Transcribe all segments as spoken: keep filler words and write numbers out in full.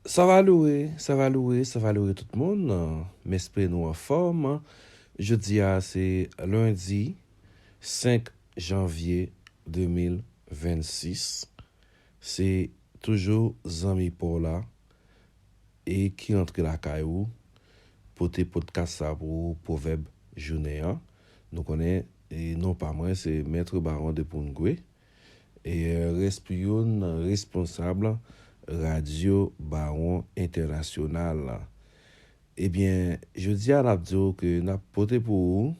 Sa va loure, sa va loure, sa va loure tout moun. M espere nou anfòm. Jodi a se lendi senk janvye de mil vennsis. Se toujou zanmi pa w la e ki rantre lakay ou, pote podcast sa pou ou, pwovèb jounen an. Nou konnen, e non pa mwen, se Mèt Bawon de Poungwe. E, e, res-, youn responsab Radyo Bawon Entènasyonal la. Ebyen, jodi a n ap di w ke n ap pote pou ou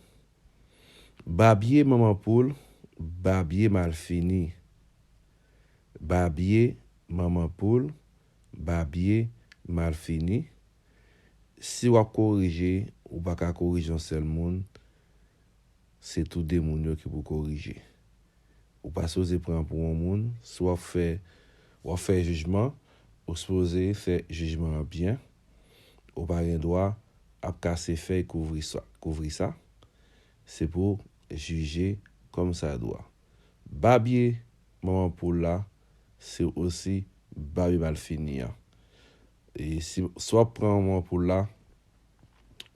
Babye Manman Poul, Babye Malfini. Babye Manman Poul, Babye Malfini. Si w ap korije, ou pa ka korije yon sèl moun, se tou de moun yo ki pou korije. Ou pa sipoze pran pou yon moun, si w ap fè, w ap fè jijman, ou sipoze fè jijman an byen. Ou pa gen dwa ap kase fèy kouvri sa, kouvri sa. Se pou jije kòmsadwa. Babye Manman Poul la, se osi Babye Malfini an. E si, si w ap pran Manman Poul la,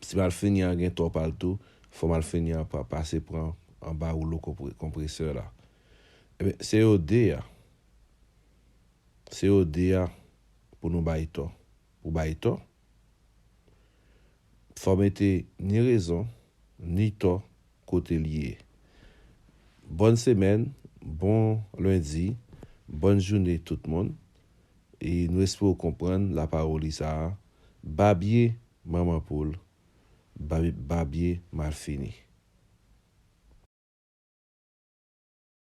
si Malfini an gen tò pa l tou, fò Malfini an pa, pase pran anba woulo konpre-, konpresè la. Ebyen, se yo de a. Se yo de a pou nou bay tò. Pou bay tò, fò mete ni rezon, ni tò kote l ye. Bòn semèn, bon lendi, bòn jounen tout moun. E nou espere w konprann lapawoli sa a. Babye Manman Poul, Babye, Babye Malfini.